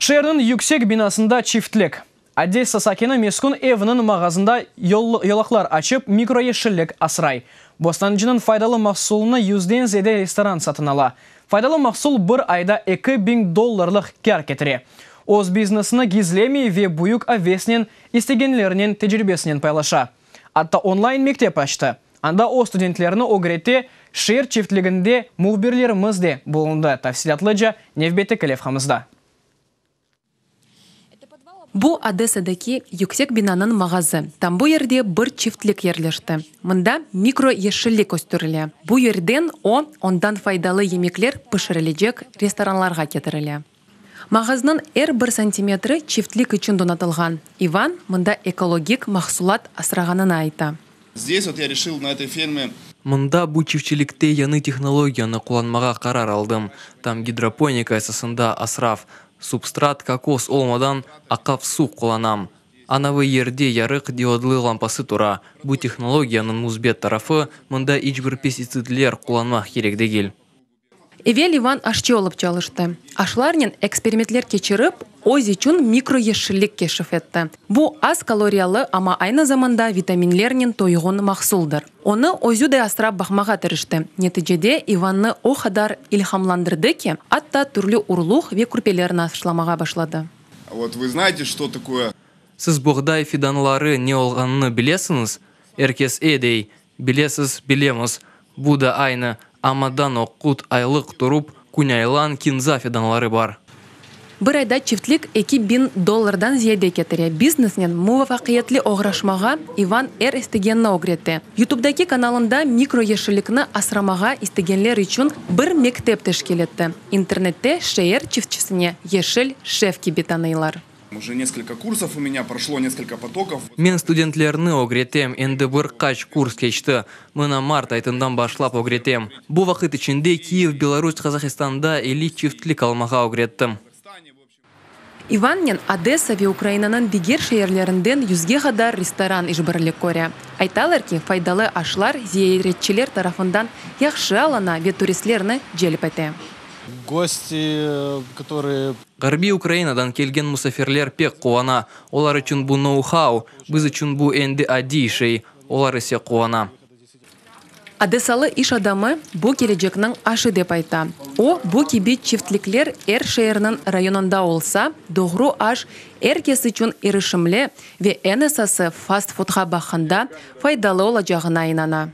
Şeerniñ yüksek binasında çiftlik. Odessa sakini meskün eviniñ mağazında yolaqlar açıp, mikroyeşillik asray. Bostancınıñ faydalı mahsulını yüzden ziyade restoran satın ala. Faydalı mahsul bir ayda 2000 dollarlıq kâr ketire. Öz biznesini gizlemey ve büyük avesnen istegenlernen tecribesinen paylaşa. Atta online mektep açtı. Anda o studentlerni ögrete, şeer çiftliginde mühbirlerimiz de bulundı. Tafsilâtlıca nevbetteki levhamızda. Bu Odessadaki yüksek binanıñ mağazı. Tam bu yerde bir çiftlik yerleşti. Mında mikro yeşillik östürile. Bu yerden o, ondan faydalı yemekler pişirilecek restoranlarğa ketirile. Mağaznıñ er bir santimetri çiftlik içün donatılğan. İvan mında ekologik mahsulat asrağanını ayta. Здесь вот я решил на этой ферме Mında bu çiftçilikte yañı tehnologiyanı qullanmağa qarar aldım. Tam gidroponika esasında asrav, substrat kokos olmadan aqav suv qullanam. Anavı yerde yarıq diodlı lampası tura. Bu tehnologiyanıñ müsbet tarafı, mında iç bir pestitsidler qullanmaq kerek degil. Evel İvan aşçı olıp çalıştı. Aşlarnen eksperimentler keçirip, öz içün mikro yeşillik keşif etti. Bu az kaloriyalı, amma aynı zamanda vitaminlernen toyğun mahsuldır. Onı özü de asrap baqmağa tırıştı. Neticede İvannı o qadar ilhamlandırdı ki, atta türlü urluq ve kürpelerni aşlamağa başladı. Вот вы знаете, что такое Siz boğday fidanları ne olğanını bilesiñiz? Er kes e dey. Bilesiz, bilemiz. Bu da aynı. Amma daa nohut, aylıq, turup, künaylan, kinza fidanları bar. Bir ayda çiftlik 2000 dollardan ziyade ketire. Biznesnen muvafaqiyetli oğraşmağa İvan er istegenni ögrete. YouTube'daki kanalında mikro yeşillikni asramağa istegenler içün bir mektep teşkil etti. İnternette şeer çiftçisini Yeşil şef kibi tanıylar. Уже несколько курсов у меня прошло, несколько потоков. Men studentlerni ögretem, endi bir qaç kurs keçti. Mına mart ayından başlap ögretem. Bu vaqıt içinde Kiyev, Belarus, Qazahistanda 50 çiftlik almağa ögrettim. İvannen Odessa ve Ukrainanıñ diger şeerlerinden 100ge qadar restoran işbirlik köre. Aytalar ki, faydalı aşlar ziyaretçiler tarafından yahşı alına ve turistlerni celp ete. Гости, которые Ğarbiy Ukrainadan kelgen musafirler pek quvana. Olar içün bu nou-hau, biz içün bu endi adiy şey. Olar ise quvana. Odessalı iş adamı bu kelecekniñ aşı dep ayta. O, bu kibi çiftlikler er şeerniñ rayonında olsa, doğru aş er kes içün irişimli ve eñ esası fast-foodğa baqqanda faydalı olacağına inana.